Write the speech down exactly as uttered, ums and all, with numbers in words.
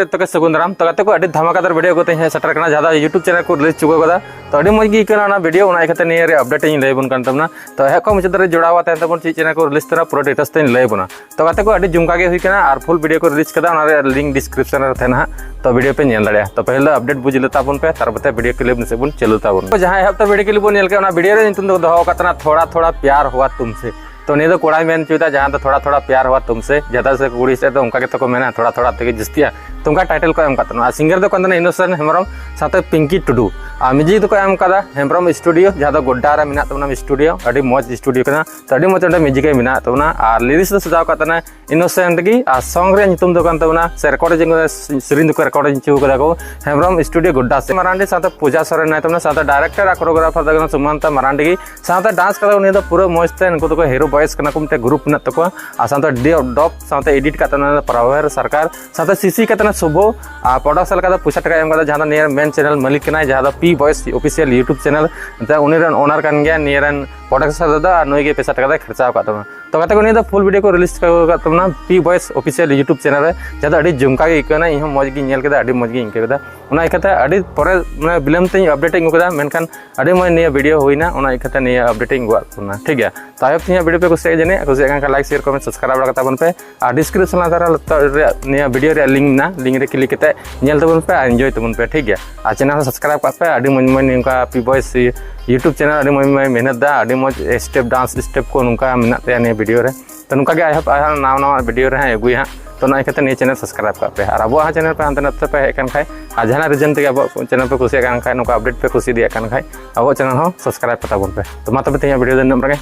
ᱛᱚᱠᱮ ᱥᱟᱹᱜᱩᱱ ᱫᱟᱨᱟᱢ᱾ ᱛᱚ ᱜᱟᱛᱮ ᱠᱚ, ᱟᱹᱰᱤ ᱫᱷᱟᱢᱟᱠᱟᱫᱟᱨ ᱵᱷᱤᱰᱤᱭᱳ ᱠᱚᱛᱮ ᱦᱮᱡ ᱥᱮᱴᱮᱨ ᱠᱟᱱᱟ, ᱡᱟᱦᱟᱸ ᱫᱚ YouTube ᱪᱮᱱᱮᱞ ᱠᱚ ᱨᱤᱞᱤᱡᱽ ᱪᱩᱠᱟᱹᱣ ᱠᱟᱫᱟ᱾ ᱛᱚ ᱟᱹᱰᱤ ᱢᱚᱡᱽ ᱜᱮ ᱟᱹᱭᱠᱟᱹᱣ ᱮᱱᱟ ᱚᱱᱟ ᱵᱷᱤᱰᱤᱭᱳ, ᱚᱱᱟ ᱤᱭᱟᱹᱛᱮ ᱱᱤᱭᱟᱹ ᱨᱮᱭᱟᱜ ᱟᱯᱰᱮᱴ ᱤᱧ ᱞᱟᱹᱭ ᱟᱵᱚᱱ ᱠᱟᱱ ᱛᱟᱵᱚᱱᱟ᱾ ᱛᱚ ᱮᱦᱚᱵ ᱠᱷᱚᱱ ᱢᱩᱪᱟᱹᱫ ᱫᱷᱟᱹᱨᱤᱡ ᱡᱚᱲᱟᱣ ᱛᱟᱦᱮᱱ ᱛᱟᱵᱚᱱ, ᱪᱮᱫ ᱪᱮᱱᱮᱞ ᱠᱚ ᱨᱤᱞᱤᱡᱽ ᱛᱟᱦᱮᱱᱟ ᱯᱩᱨᱟᱹ ᱰᱤᱴᱮᱞᱥ ᱛᱮᱧ ᱞᱟᱹᱭ ᱟᱵᱚᱱᱟ᱾ ᱛᱚ ᱜᱟᱛᱮ ᱠᱚ, ᱟᱹᱰᱤ ᱡᱷᱩᱢᱠᱟ ᱜᱮ ᱦᱩᱭ ᱠᱟᱱᱟ ᱟᱨ ᱯᱷᱩᱞ ᱵᱷᱤᱰᱤᱭᱳ ᱠᱚ ᱨᱤᱞᱤᱡᱽ ᱠᱟᱫᱟ, ᱚᱱᱟ ᱨᱮᱭᱟᱜ ᱞᱤᱝᱠ ᱰᱤᱥᱠᱨᱤᱯᱥᱚᱱ ᱨᱮ ᱛᱟᱦᱮᱱᱟ ᱦᱟᱸᱜ᱾ ᱛᱚ ᱵᱷᱤᱰᱤᱭᱳ ᱯᱮ ᱧᱮᱞ ᱫᱟᱲᱮᱭᱟᱜᱼᱟ᱾ ᱛᱚ ᱯᱟᱹᱦᱤᱞ ᱫᱚ ᱟᱯᱰᱮᱴ ᱵᱩᱡᱽ ᱞᱮ ᱛᱟᱵᱚᱱ ᱯᱮ, ᱛᱟᱨᱯᱚᱨᱮ ᱵᱷᱤᱰᱤᱭᱳ ᱠᱞᱤᱯ ᱥᱮᱫ ᱵᱚᱱ ᱪᱟᱹᱞᱩ ᱛᱟᱵᱚᱱ᱾ ᱛᱚ ᱡᱟᱦᱟᱸ ᱮᱦᱚᱵ ᱛᱮ ᱵᱷᱤᱰᱤᱭᱳ ᱠᱞᱤᱯ ᱵᱚᱱ ᱧᱮᱞ ᱠᱮᱫ, ᱚᱱᱟ ᱵᱷᱤᱰᱤᱭᱳ ᱨᱮ ᱧᱩᱛᱩᱢ ᱫᱚ ᱫᱚᱦᱚ ᱟᱠᱟᱫ ᱛᱟᱦᱮᱱᱟ ᱛᱷᱚᱲᱟ ᱛᱷᱚᱲᱟ ᱯᱭᱟᱨ ᱦᱩᱣᱟ ᱛᱩᱢᱥᱮ᱾ ᱛᱚ ᱱᱤᱭᱟᱹ ᱫᱚ ᱠᱚᱲᱟᱭ ᱢᱮᱱ ᱦᱚᱪᱚᱭᱮᱫᱟ, ᱡᱟᱦᱟᱸ ᱫᱚ ᱛᱷᱚᱲᱟ ᱛᱷᱚᱲᱟ ᱯᱭᱟᱨ ᱦᱩᱣᱟ ᱛᱩᱢᱥᱮ, ᱡᱟᱫᱟ ᱥᱮ ᱠᱩᱲᱤ ᱥᱮᱫ ᱫᱚ ᱚᱱᱠᱟ ᱜᱮᱛᱚ ᱠᱚ ᱢᱮᱱᱟ, ᱛᱷᱚᱲᱟ ᱛᱷᱚᱲᱟ ᱛᱮᱜᱮ ᱡᱟᱹᱥᱛᱤᱜᱼᱟ᱾ ᱛᱚ ᱚᱱᱠᱟ ᱴᱟᱭᱴᱮᱞ ᱠᱚ ᱮᱢ ᱟᱠᱟᱫ ᱛᱟᱦᱮᱱᱟ᱾ ᱟᱨ ᱥᱤᱝᱜᱟᱨ ᱫᱚ ᱠᱟᱱ ᱛᱟᱦᱮᱱᱟ ᱤᱱᱳᱥᱮᱱᱴ ᱦᱮᱢᱵᱨᱚᱢ ᱥᱟᱶᱛᱮ ᱯᱤᱝᱠᱤ ᱴᱩᱰᱩ᱾ ᱟᱨ ᱢᱤᱣᱡᱤᱠ ᱫᱚᱠᱚ ᱮᱢ ᱟᱠᱟᱫᱟ ᱦᱮᱢᱵᱨᱚᱢ ᱥᱴᱩᱰᱤᱭᱳ, ᱡᱟᱦᱟᱸ ᱫᱚ ᱜᱚᱰᱰᱟ ᱨᱮ ᱢᱮᱱᱟᱜ ᱛᱟᱵᱚᱱᱟ ᱥᱴᱩᱰᱤᱭᱳ᱾ ᱟᱹᱰᱤ ᱢᱚᱡᱽ ᱥᱴᱩᱰᱤᱭᱳ ᱠᱟᱱᱟ᱾ ᱛᱚ ᱟᱹᱰᱤ ᱢᱚᱡᱽ ᱚᱸᱰᱮ ᱢᱤᱣᱡᱤᱠ ᱮ ᱢᱮᱱᱟᱜ ᱛᱟᱵᱚᱱᱟ᱾ ᱟᱨ ᱞᱤᱨᱤᱠᱥ ᱫᱚ ᱥᱟᱡᱟᱣ ᱟᱠᱟᱫ ᱛᱟᱦᱮᱱᱟ ᱤᱱᱳᱥᱮᱱᱴ ᱜᱮ᱾ ᱟᱨ ᱥᱚᱝ ᱨᱮᱭᱟᱜ ᱧᱩᱛᱩᱢ ᱫᱚ ᱠᱟᱱ ᱛᱟᱵᱚᱱᱟ, ᱥᱮ ᱨᱮᱠᱚᱨᱰᱤᱝ, ᱥᱮᱨᱮᱧ ᱫᱚᱠᱚ ᱨᱮᱠᱚᱨᱰᱤᱝ ᱦᱚᱪᱚ ᱠᱟᱫᱟ ᱠᱚ ᱦᱮᱢᱵᱨᱚᱢ ᱥᱴᱩᱰᱤᱭᱳ ᱜᱚᱰᱰᱟ ᱥᱮ ᱢᱟᱨᱟᱱᱰᱤ ᱥᱟᱶᱛᱮ ᱯᱩᱡᱟ ᱥᱚᱨᱮᱱ ᱢᱮᱱᱟᱭ ᱛᱟᱵᱚᱱᱟ, ᱥᱟᱶᱛᱮ ᱰᱟᱭᱨᱮᱠᱴᱚᱨ ᱟᱨ ᱠᱳᱨᱤᱭᱳᱜᱨᱟᱯᱷᱟᱨ ᱫᱚ ᱠᱟᱱᱟ ᱥᱩᱢᱟᱱᱛᱟ ᱢᱟᱨᱟᱱᱰᱤ ᱜᱮ᱾ ᱥᱟᱶᱛᱮ ᱰᱟᱱᱥ ᱠᱟᱫᱟ ᱩᱱᱤ ᱫᱚ ᱯᱩᱨᱟᱹ ᱢᱚᱡᱽ ᱛᱮ, ᱱᱩᱠᱩ ᱫᱚᱠᱚ ᱦᱤᱨᱳ ᱵᱚᱭᱮᱥ ᱠᱟᱱᱟ ᱠᱚ, ᱢᱤᱫᱴᱮᱱ ᱜᱨᱩᱯ ᱢᱮᱱᱟᱜ ᱛᱟᱠᱚᱣᱟ᱾ ᱟᱨ ᱥᱟᱶᱛᱮ ᱰᱤ-, ᱰᱚᱯ ᱥᱟᱶᱛᱮ ᱮᱰᱤᱴ ᱠᱟᱜ ᱛᱟᱦᱮᱱᱟ ᱯᱨᱟᱵᱷᱚᱭᱚᱨ ᱥᱚᱨᱠᱟᱨ, ᱥᱟᱶᱛᱮ ᱥᱤᱥᱤ ᱠᱟᱜ ᱛᱟᱦᱮᱱᱟ ᱥᱩᱵᱷᱚ᱾ ᱟᱨ ᱯᱨᱚᱰᱟᱠᱥᱚᱱ ᱞᱮᱠᱟ ᱫᱚ ᱯᱚᱭᱥᱟ ᱴᱟᱠᱟᱭ ᱮᱢ ᱠᱟᱫᱟ, ᱡᱟᱦᱟᱸ ᱫᱚ ᱱᱤᱭᱟᱹ ᱢᱮᱱ ᱪᱮᱱᱮᱞ ᱢᱟᱹᱞᱤᱠ ᱠᱟᱱᱟᱭ, ᱡᱟᱦᱟᱸ ᱫᱚ ᱯᱤ ᱵᱚᱭᱮᱥ ᱚᱯᱷᱤᱥᱤᱭᱟᱞ YouTube ᱪᱮᱱᱮᱞ᱾ ᱮᱱᱛᱮ ᱩᱱᱤ ᱨᱮᱱ ᱳᱱᱟᱨ ᱠᱟᱱ ᱜᱮᱭᱟ ᱱᱤᱭᱟᱹ ᱨᱮᱱ ᱯᱨᱚᱰᱟᱠᱥᱚᱱ ᱨᱮᱫᱚ, ᱟᱨ ᱱᱩᱭ ᱜᱮ ᱯᱚᱭᱥᱟ ᱴᱟᱠᱟ ᱫᱚᱭ ᱠᱷᱚᱨᱪᱟ ᱟᱠᱟᱫ ᱛᱟᱵᱚᱱᱟ᱾ ᱛᱚ ᱜᱟᱛᱮ ᱠᱚ, ᱱᱤᱭᱟᱹ ᱫᱚ ᱯᱷᱩᱞ ᱵᱷᱤᱰᱤᱭᱳ ᱠᱚ ᱨᱤᱞᱤᱡᱽ ᱟᱠᱟᱫ ᱛᱟᱵᱚᱱᱟ ᱯᱤ ᱵᱚᱭᱮᱥ ᱚᱯᱷᱤᱥᱤᱭᱟᱞ YouTube ᱪᱮᱱᱮᱞ ᱨᱮ, ᱡᱟᱦᱟᱸ ᱫᱚ ᱟᱹᱰᱤ ᱡᱚᱢᱠᱟ ᱜᱮ ᱟᱹᱭᱠᱟᱹᱣ ᱮᱱᱟ᱾ ᱤᱧ ᱦᱚᱸ ᱢᱚᱡᱽ ᱜᱤᱧ ᱧᱮᱞ ᱠᱮᱫᱟ, ᱟᱹᱰᱤ ᱢᱚᱡᱽ ᱜᱤᱧ ᱟᱹᱭᱠᱟᱹᱣ ᱠᱮᱫᱟ᱾ ᱚᱱᱟ ᱤᱭᱠᱟᱹᱛᱮ ᱟᱹᱰᱤ ᱯᱚᱨᱮ, ᱢᱟᱱᱮ, ᱵᱤᱞᱚᱢ ᱛᱮᱧ ᱟᱯᱰᱮᱴ ᱤᱧ ᱟᱹᱜᱩ ᱠᱮᱫᱟ, ᱢᱮᱱᱠᱷᱟᱱ ᱟᱹᱰᱤ ᱢᱚᱡᱽ ᱱᱤᱭᱟᱹ ᱵᱷᱤᱰᱤᱭᱳ ᱦᱩᱭᱱᱟ, ᱚᱱᱟ ᱤᱭᱠᱟᱹᱛᱮ ᱱᱤᱭᱟᱹ ᱟᱯᱰᱮᱴ ᱤᱧ ᱟᱹᱜᱩᱣᱟᱫ ᱵᱚᱱᱟ, ᱴᱷᱤᱠ ᱜᱮᱭᱟ᱾ ᱛᱚ ᱟᱭ ᱦᱳᱯ ᱛᱮᱦᱮᱧᱟᱜ ᱵᱷᱤᱰᱤᱭᱳ ᱯᱮ ᱠᱩᱥᱤᱭᱟᱜᱼᱟ ᱡᱟᱹᱱᱤᱡ, ᱠᱩᱥᱤᱭᱟᱜ ᱠᱟᱱ ᱠᱷᱟᱱ ᱞᱟᱭᱤᱠ, ᱥᱮᱭᱟᱨ, ᱠᱚᱢᱮᱱᱴ, ᱥᱟᱵᱥᱠᱨᱟᱭᱤᱵ ᱞᱟᱜᱟᱣ ᱛᱟᱵᱚᱱ ᱯᱮ᱾ ᱟᱨ ᱰᱤᱥᱠᱨᱤᱯᱥᱚᱱ ᱞᱟᱛᱟᱨ ᱨᱮ ᱱᱤᱭᱟᱹ ᱵᱷᱤᱰᱤᱭᱳ ᱨᱮᱭᱟᱜ ᱞᱤᱝᱠ ᱢᱮᱱᱟᱜᱼᱟ, ᱞᱤᱝᱠ ᱨᱮ ᱠᱞᱤᱠ ᱠᱟᱛᱮ ᱧᱮᱞ ᱛᱟᱵᱚᱱ ᱯᱮ ᱟᱨ ᱮᱱᱡᱚᱭ ᱛᱟᱵᱚᱱ ᱯᱮ, ᱴᱷᱤᱠ ᱜᱮᱭᱟ᱾ ᱟᱨ ᱪᱮᱱᱮᱞ ᱦᱚᱸ ᱥᱟᱵᱥᱠᱨᱟᱭᱤᱵ ᱠᱟᱜ ᱯᱮ, ᱟᱹᱰᱤ ᱢᱚᱡᱽ ᱢᱚᱡᱽ ᱱᱚᱝᱠᱟ ᱯᱤ ᱵᱚᱭᱮᱥ YouTube ᱪᱮᱱᱮᱞ ᱟᱹᱰᱤ ᱢᱚᱡᱽ ᱢᱚᱡᱽ ᱢᱮᱦᱱᱚᱛ ᱫᱟ, ᱟᱹᱰᱤ ᱢᱚᱡᱽ ᱥᱴᱮᱯ, ᱰᱟᱱᱥ ᱥᱴᱮᱯ ᱠᱚ ᱱᱚᱝᱠᱟ ᱢᱮᱱᱟᱜ ᱛᱟᱭᱟ ᱱᱤᱭᱟᱹ ᱵᱷᱤᱰᱤᱭᱳ ᱨᱮ᱾ ᱛᱚ ᱱᱚᱝᱠᱟ ᱜᱮ ᱟᱭ ᱦᱳᱯ ᱟᱨᱦᱚᱸ ᱱᱟᱣᱟ ᱱᱟᱣᱟ ᱵᱷᱤᱰᱤᱭᱳ ᱨᱮ ᱦᱟᱸᱜ ᱟᱹᱜᱩᱭᱟ ᱦᱟᱸᱜ᱾ ᱛᱚ ᱚᱱᱟ ᱤᱭᱠᱟᱹᱛᱮ ᱱᱤᱭᱟᱹ ᱪᱮᱱᱮᱞ ᱥᱟᱵᱥᱠᱨᱟᱭᱤᱵ ᱠᱟᱜ ᱯᱮ, ᱟᱨ ᱟᱵᱚᱣᱟᱜ ᱦᱚᱸ ᱪᱮᱱᱮᱞ ᱯᱮ ᱦᱟᱱᱛᱮ ᱱᱟᱛᱮ ᱯᱮ ᱦᱮᱡ ᱠᱟᱱ ᱠᱷᱟᱡ, ᱟᱨ ᱡᱟᱦᱟᱱᱟᱜ ᱨᱤᱡᱮᱱ ᱛᱮᱜᱮ ᱟᱵᱚᱣᱟᱜ ᱪᱮᱱᱮᱞ ᱯᱮ ᱠᱩᱥᱤᱭᱟᱜ ᱠᱟᱱ ᱠᱷᱟᱡ, ᱱᱚᱝᱠᱟ ᱟᱯᱰᱮᱴ ᱯᱮ ᱠᱩᱥᱤ ᱤᱫᱤᱭᱟᱜ ᱠᱟᱱ ᱠᱷᱟᱡ, ᱟᱵᱚᱣᱟᱜ ᱪᱮᱱᱮᱞ ᱦᱚᱸ ᱥᱟᱵᱥᱠᱨᱟᱭᱤᱵ ᱠᱟᱛᱟ ᱵᱚᱱ ᱯᱮ᱾ ᱛᱚ ᱢᱟ ᱛᱚᱵᱮ ᱛᱮᱦᱮᱧᱟᱜ ᱵᱷᱤᱰᱤᱭᱳ ᱫᱚ ᱱᱤᱱᱟᱹᱜ ᱨᱮᱜᱮ᱾